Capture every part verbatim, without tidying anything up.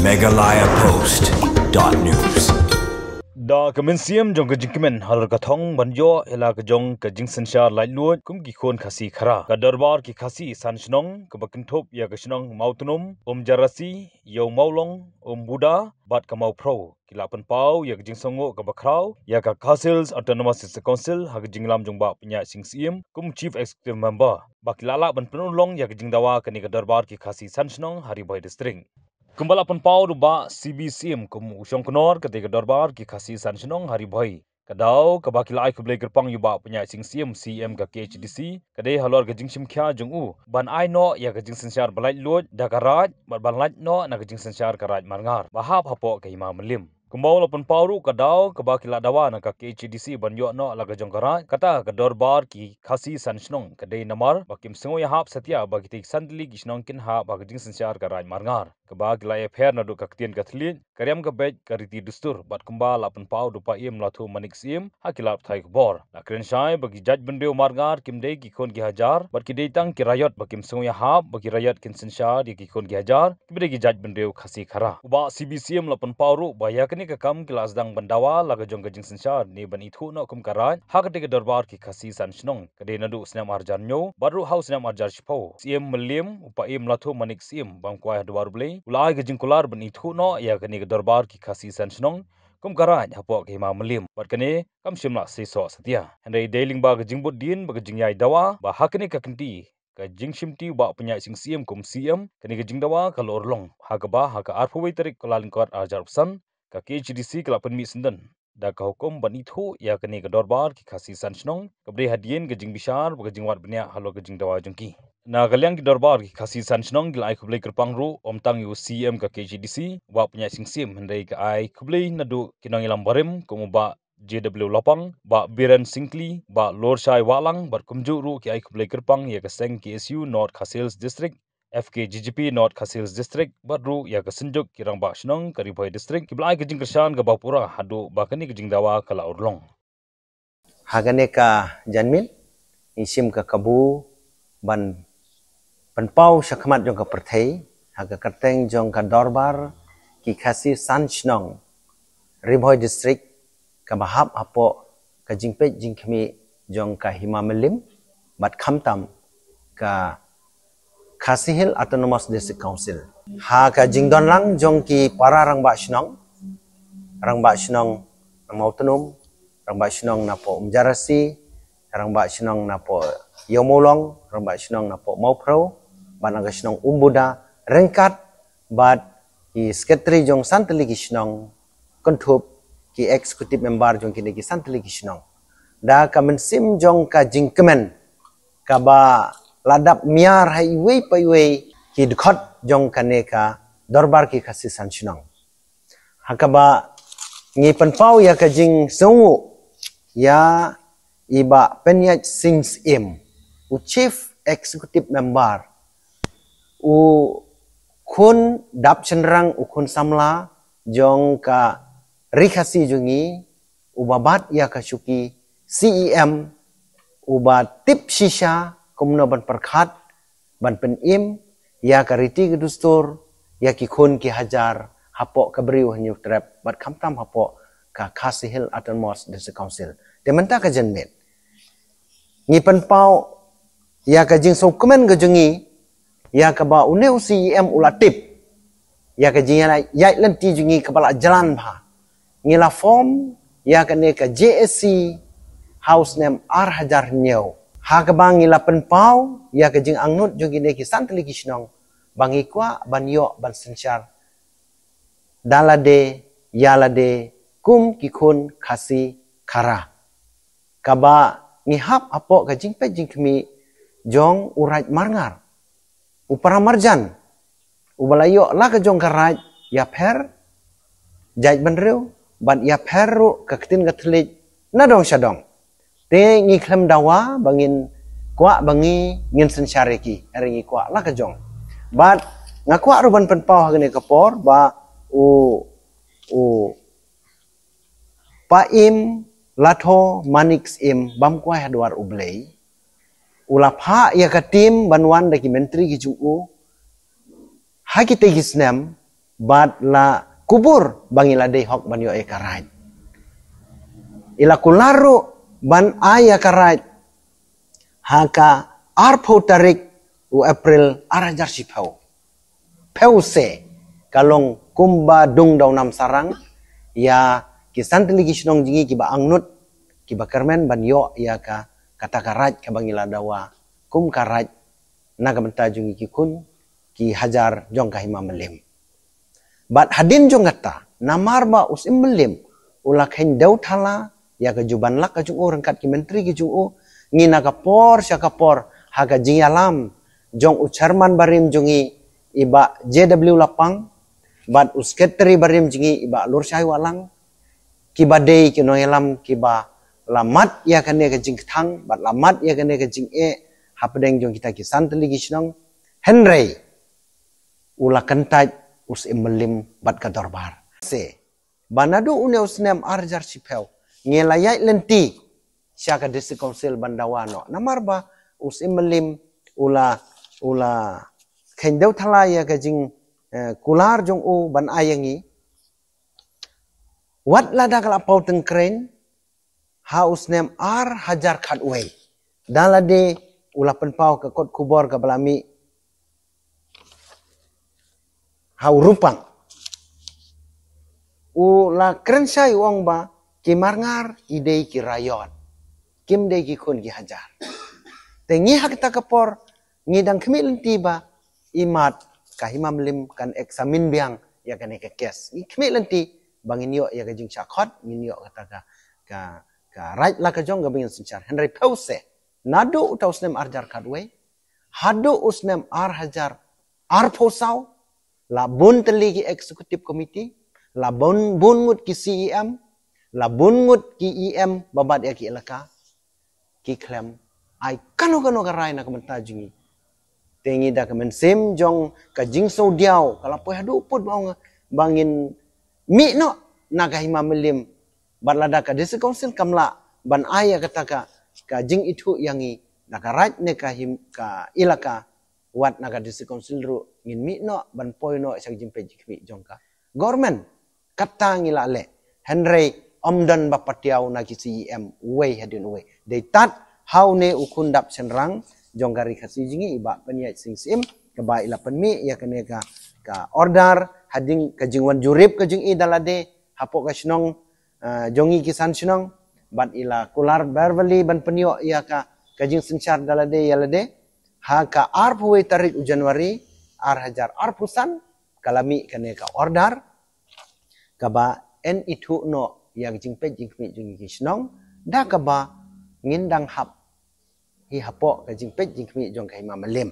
Meghalaya Post dot news. Da ka mynsiem jong ka jingkmen halor ka thong ban ïoh ïa la ka jong ka jingsynshar laitluid kum ki khun Khasi Khara, ka Dorbar ki Khasi San Shnong kaba kynthup ïa ka shnong Mawtnum, Umjarasi, Ïew Mawlong, Umbuda bad ka Mawphrew, ki la pynpaw ïa ka jingsngewnguh kaba khraw ïa ka Khasi Hills Autonomous District Council ha ka jingïalam jong Bah Pynïaid Sing Syiem kum Chief Executive Member, ba ki la lah ban pynurlong ïa ka jingdawa kane ka Dorbar ki Khasi San Shnong ha Ri Bhoi District. Kumba la pynpaw da u Bah C B Syiem kum u shongknor kata ka Dorbar ki Khasi San Shnong ha Ri Bhoi, ka daw kaba ki la ai khublei kyrpang ïa u Bah Pynïaid Sing Syiem, C E M ka K H A D C, ka dei halor ka jingshimkhia jong u ban ai noh ïa ka jingsynshar ba laitluid da ka Raid bad ban lait noh na ka jingsynshar ka Raid Marngar ba hap hapoh ka Hima Mylliem. Kumba u la pynpaw ruh, ka daw kaba ki la dawa na ka K H A D C ban ïoh noh la ka jong ka Raid, kata ka Dorbar ki Khasi San Shnong, ka dei namar ba kim sngew ïahap satia ba kitei ki san tylli ki shnong kin hap ha ka jingsynshar ka Raid Marngar, kaba ki la ïapher naduh ka ktien ka thylliej, ka riam ka beit, ka riti dustur, bad kumba la pynpaw da u Paiem Lathuh Manik Syiem ha ki lad pathai khubor, la kren shai ba ki jaitbynriew Marngar kim dei ki khun ki hajar bad ki dei tang ki raïot, ba kim sngew ïahap ba ki raïot kin synshar ïa ki khun ki hajar kiba dei ki jaitbynriew Khasi Khara. U Bah C B Syiem la pynpaw ruh ba ïa kane ka kam ki la sdang ban dawa la ka jong ka jingsynshar ne ban ithuh noh kum ka Raid ha katei ka Dorbar ki Khasi San Shnong, ka dei naduh u snem ar hajar hynñiew bad ruh ha u snem ar hajar shiphew, Syiem Mylliem, u Paiem Lathuh Manik Syiem, bam kwai ha dwar U Blei, u la ai ka jingkular ban ithuh noh ïa kane ka Dorbar ki Khasi San Shnong kum ka Raid hapoh ka Hima Mylliem, bad kane kam shym la seisoh satia. Hynrei dei lyngba ka jingbud dien bad ka jingïai dawa ba ha kane ka kynti ka jingshimti u Bah Pynïaid Sing Syiem kum C E M, kane ka jingdawa ka la urlong, ha kaba ha ka arphew wei tarik Kyllalyngkot ar hajar arphew san, ka K H A D C ka la pynmih syndon da ka hukum ban ithuh ïa kane ka Dorbar ki Khasi San Shnong, kaba dei hadien ka jingbishar bad ka jingwad bniah halor ka jingdawa jong ki. Na ka liang ki Dorbar ki Khasi San Shnong ki la ai khublei kyrpang ruh, ym tang ïa u C E M ka K H A D C, u Bah Pynïaid Sing Syiem, hynrei ka ai khublei naduh ki nongïalam barim kum u Bah J W Lapang, Bah Biren Syngkli, Bah Lorshai Wahlang, bad kumjuh ruh ki ai khublei kyrpang ïa ka seng K S U North Khasi Hills District, F K J G P North Khasi Hills District, bad ruh ïa ka Synjuk ki Rangbah Shnong ka Ri Bhoi District, kiba la ai ka jingkyrshan kaba pura haduh ba kane ka jingdawa ka la urlong. Ha kane ka janmiet, ngi shim ka kabu ban pynpaw shakhmat jong ka pyrthei ha ka kyrteng jong ka Dorbar ki Khasi San Shnong, Ri Bhoi District, kaba hap hapoh ka jingpeit jingkhmih jong ka Hima Mylliem bad khamtam ka Khasi Hills Autonomous District Council. Ha ka jingdon lang jong ki para rangbah shnong, rangbah shnong na Mawtnum, rangbah shnong napoh Umjarasi, rangbah shnong napoh Ïew Mawlong, rangbah shnong napoh Mawphrew, bad na ka shnong Umbuda, ryngkat bad ki secretary jong san tylli ki shnong, kynthup ki executive member jong kine ki san tylli ki shnong. Da ka mynsiem jong ka jingkmen kaba la dap miar ha iwei pa iwei ki dkhot jong kane ka Dorbar ki Khasi San Shnong, ha kaba ngi pynpaw ïa ka jingsngewnguh ïa i Bah Pynïaid Sing Syiem, u Chief Executive Member, u khun dap shynrang, u khun samla jong ka Ri Khasi jong ngi, uba bat ïa ka shuki C E M, uba tip shisha kumno ban pyrkhat, ban pynim ïa ka riti ka dustur, ïa ki khun ki hajar hapoh ka Bri U Hynñiewtrep bad khamtam hapoh ka Khasi Hills Autonomous District Council. Te mynta ka janmiet, ngi pynpaw ïa ka jingsngewkmen ka jong ngi ïa kaba une u C E M u la tip ïa ka jingïaid lynti jong ngi kaba la jlan bha. Ngi la form ïa kane ka J A C ha u snem ar hajar hynñiew, ha kaba ngi la pynpaw ïa ka jingangnud jong kine ki san tylli ki shnong ba ngi kwah ban ïoh ban synshar da lade ïa lade kum ki khun Khasi Khara, kaba ngi hap hapoh ka jingpeit jingkhmih jong u Raid Marngar, u para marjan, uba la ïoh la ka jong ka Raid ïapher jaitbynriew bad ïapher ruh ka ktien ka thylliej na dong sha dong. Te ngi khlem dawa ba ngin kwah ba ngi ngin synshar ïa ki, hynrei ngi kwah la ka jong. Bad nga kwah ruh ban pynpaw ha kane ka por ba u, u Paiem Lathuh Manik Syiem, bam kwai ha dwar U Blei, u la phah ïa ka team ban wan da ki myntri ki jong u ha kitei ki snem Bad la kubur ba ngi la dei hok ban ïoh ïa ka raid. I la kular ruh ban ai ïa ka raid ha ka arphew tarik u April ar hajar shiphew. Phew se ka long kumba dung da u nam sarang ïa ki san tylli ki shnong jong ngi kiba angnud, kiba kyrmen ban ïoh ïa ka, kata ka raid kaba ngi la dawa kum ka raid na ka bynta jong ngi ki khun ki hajar jong ka Hima Mylliem. Bad hadien jong kata, namar ba u Syiem Mylliem u la kheiñ dew thala ïa ka juban lak ka jong u ryngkat ki myntri ki jong u, ngi na ka por sha ka por ha ka jingïalam jong u chairman barim jong ngi i Bah J W Lapang bad u secretary barim jong ngi i Bah Lurshai Wahlang, kiba dei ki nongïalam kiba la mad ïa kane ka jingkthang bad la mad ïa kane ka jingeh hapdeng jong kita ki san tylli ki shnong. Hynrei u la kyntait u Syiem Mylliem bad ka dorbar. Se ba naduh une u snem ar hajar shiphew ngi la ïaid lynti sha ka District Council ban dawa noh. Namar ba u Syiem Mylliem u la, u la kheiñ dew thala ïa ka jing, eh, kular jong u ban ai ïa ngi. Wat lada ka la paw tyngkrein ha u snem ar hajar khatwei, da lade u la pynpaw ka kot khubor kaba la mih ha u Rupang. U la kren shai u ong ba ki Marngar i dei ki raïot, kim dei ki khun ki hajar. Te ngi ha kata ka por ngi dang khmih lynti ba i mat ka Hima Mylliem kan examine biang ïa kane ka kes. Ngi khmih lynti ba ngin ïoh ïa ka jingshah khot, ngin ïoh kata ka, ka, ka raid la ka jong kaba ngin synshar. Hynrei phew se naduh uta u snem ar hajar khatwei haduh u snem ar hajar arphew saw, la bun tylli ki executive committee, la bun, bun ngut ki C E M, la bun ngut ki E M ba bat ïa ki elaka, ki khlem ai kano kano ka rai na ka bynta jong ngi. Te ngi da ka mynsiem jong ka jingsngewdiaw ka la poi haduh pud ba ong ba ngin mih noh na ka Hima Mylliem. Bad lada ka District Council kam lah ban ai ïa kata ka, ka jingithuh ïa ngi na ka raid ne ka him, ka elaka, wat na ka District Council ruh ngin mih noh ban poi noh sha ka jingpeit jingkhmih jong ka government. Kata ngi la leh. Hynrei ym don ba patiaw na ki C E M uwei hadien uwei. Dei tad ha une u khun dap shynrang jong ka Ri Khasi jong ngi i Bah Pynïaid Sing Syiem kaba i la pynmih ïa kane ka, ka order hadien ka jingwan jurip ka jong i da lade hapoh ka shnong, eh, jong ngi ki san shnong, bad i la kular verbally ban pynïoh ïa ka, ka jingsynshar da lade ïa lade. Ha ka arphew wei tarik u January ar hajar arphew san ka la mih kane ka order kaba yn ithuh noh ïa ka jingpeit jingkhmih jong ngi ki shnong, da kaba ngin dang hap hi hapoh ka jingpeit jingkhmih jong ka Hima Mylliem.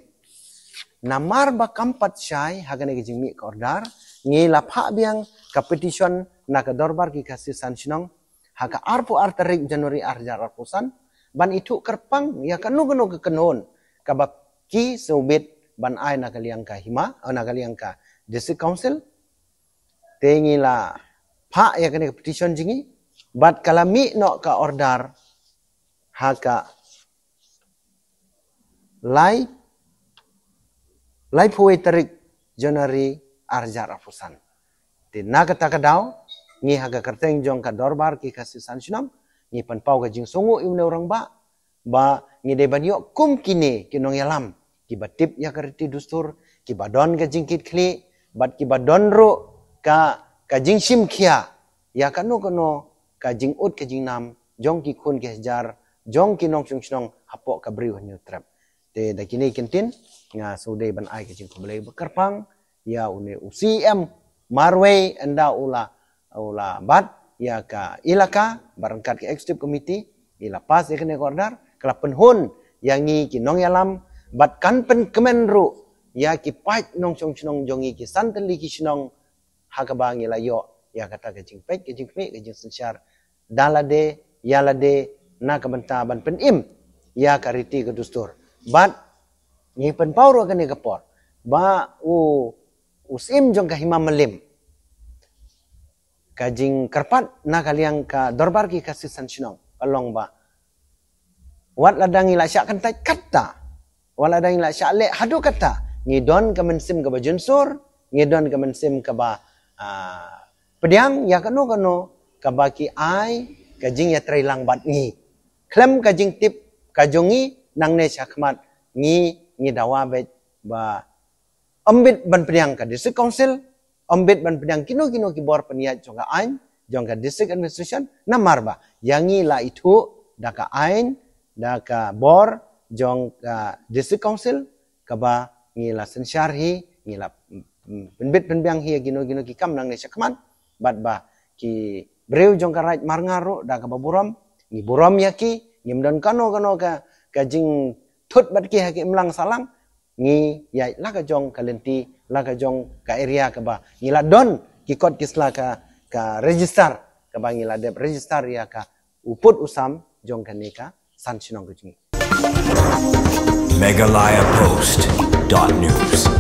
Namar ba kam pat shai ha kane ka jingmih ka order, ngi la phah biang ka petition na ka Dorbar ki Khasi San Shnong ha ka arphew ar tarik January ar hajar arphew san ban ithuh kyrpang ïa kano kano ka kynhun kaba ki sngewbit ban ai na ka liang ka hima, na ka liang ka District Council. Te ngi la phah ïa kane ka petition jong ngi bad ka la mih noh ka order ha ka lai, laiphew wei tarik January ar hajar arphew san. Te na kata ka daw ngi ha ka kyrteng jong ka Dorbar ki Khasi San Shnong ngi pynpaw ka jingsngewnguh ïa une u rangbah ba ngi dei ban ïoh kum kine ki nongïalam kiba tip ïa ka riti dustur, kiba don ka jingkitkhlieh bad kiba don ruh ka, ka jingshim khia ïa kano kano ka jingud ka jingnam jong ki khun ki hajar jong ki nongshong shnong hapoh ka Bri u Hynñiewtrep. Te da kine ki ktien nga sngewdei ban ai ka jingkhublei ba kyrpang ïa une u C E M marwei ynda u la, u la bat ïa ka elaka bad ryngkat ka executive committee i la pass ïa kane ka order ka la pynhun ïa ngi ki nongïalam bad kan pynkmen ruh ïa ki paid nongshong shnong jong ngi ki san tylli ki shnong ha kaba ngi la ïoh ïa kata ka jingpeit ka jingkhmih ka jingsynshar da lade ïa lade na ka bynta ban pynim ïa ka riti ka dustur. Bad ngi pynpaw ruh kane ka por ba u, u Syiem jong ka Hima Mylliem, ka jingkyrpad na ka liang ka Dorbar ki Khasi San Shnong ka long ba wat lada ngi la shah kyntait katta, wat lada ngi la shah leh haduh katta, ngi don ka mynsiem kaba jynsur, ngi don ka mynsiem kaba, ah, pdiang ïa kano kano kaba ki ai ka jingïatreilang bad ngi. Khlem ka jingtip ka jong ngi nangne shakhmat ngi, ngi dawa beit ba ym bit ban pdiang ka District Council, ym bit ban pdiang kino kino ki bor pynïaid jong ka aiñ, jong ka District Administration, namar ba ïa ngi la ithuh da ka aiñ, da ka bor jong ka District Council, kaba ngi la synshar hi, ngi la, mm, mm, pynbit pynbiang hi ïa kino kino ki kam nangne shakhmat, bad ba ki briew jong ka Raid Marngar ruh da kaba burom, ngi burom ïa ki, ngim don kano kano ka, ka jingthut bad ki ha ki imlang sahlang, ngi ïaid la ka jong ka lynti, la ka jong ka area kaba ngi la don ki kot ki sla ka, ka register, kaba ngi la dep register ïa ka u pud u sam jong kane ka san shnong ka jong ngi. Meghalaya Post dot news.